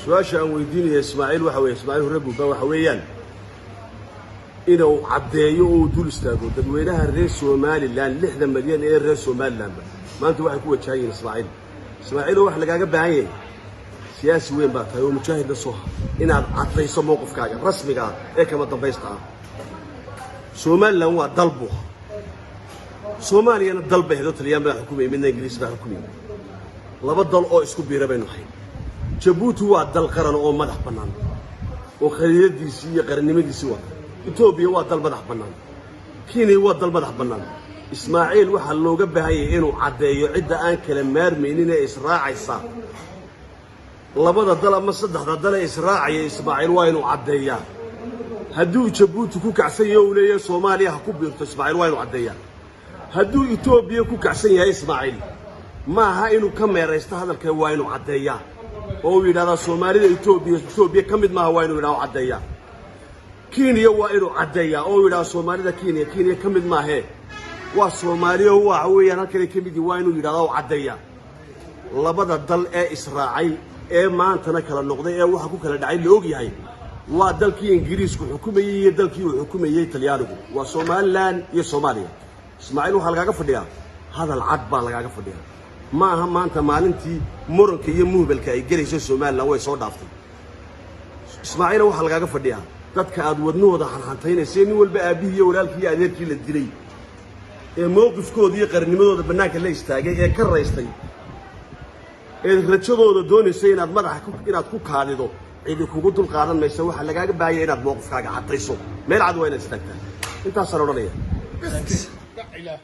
Su-aasha aan weydiinaya Ismaaciil waxa weeye, Ismaaciil Hurre Buuba, waxa weeyaan inuu caddeeyo oo uu dul istaago dadweynaha reer Somaliland. 60 malyan ee reer Somalilandba maanta waxay ku wajahan yihiin Ismaaciil. Ismaaciil, oo waxa lagaaga baahan yahay, siyaasi weyn baa tahay oo mujaahid la soo ha, inaad caddayso mowqifkaaga rasmiga ah ee kama dambaysta ah. Somaliland waa dal buu, Soomaaliyana dal bay hedo. Taliyaan baa xukumayay, midna Ingiriis baa xukumayay. Laba dal oo isku biira baynu ahayn. Jabuuti waa dal qaran oo madax bannaan oo khariidadiisii iyo qarannimadiisii wata. Etoobiya waa dal madax bannaan. Kenya waa dal madax bannaan. Ismaaciil waxaa looga baahan yahay inuu caddeeyo cidda aan kala maarmaynin ee israacaysa, labada dal ama saddexda dal ee israacaya. Ismaaciil waa inuu caddeeyaa hadduu Jabuuti ku kacsan yahay oo uu leeyahay Soomaaliya ha ku biirto. Ismaaciil waa inuu caddeeyaa hadduu Etoobiya ku kacsan yahay. Ismaaciil ma aha inuu ka meeraysto hadalka, waa inuu caddeeyaa oo uu yidhahdaa Soomaalida Etoobiya Etoobiya ka mid maaha. Waa inuu yidhahdo, caddeeyaa. Kenya waa inuu caddeeyaa oo uu yidhahdo Soomaalida Kenya Kenya ka mid maahee, waa Soomaaliya, waxa weeyaan halkanay ka mid yihin. Waa inuu yidhahdaa oo caddeeyaa labada dal ee israacay ee maantana kala noqday ee waxa ku kala dhacay la og yahay. Waa dalkii Ingiriisku xukumayey iyo dalkii uu xukumayey Talyaanigu, waa Somaliland iyo Soomaaliya. Ismaaciil, waxaa lagaaga fadhiyaa hadal cad baa lagaaga fadhiyaa. Ma aha maanta maalintii muranka iyo muhbalka ay gelayso. Somaliland way soo dhaaftay. Ismaaciila, waxaa lagaaga fadhiyaa dadka aad wadnahooda xanxantaynaysa, nin walba aabbihii iyo walaalkii iyo adeerkii la dilay ee mowqifkooda iyo qarannimadooda bannaanka la istaagay ee ka raystay ee rajadooda doonaysa inaad madaxa inaad ku kaadido, cidi kugu dul qaadan maysa. Waxaa lagaaga baahaya inaad mowqifkaaga caddayso. Meel cad waa inaad istaagtaa. Intaasaan odhanaya. Thanks. لا اله.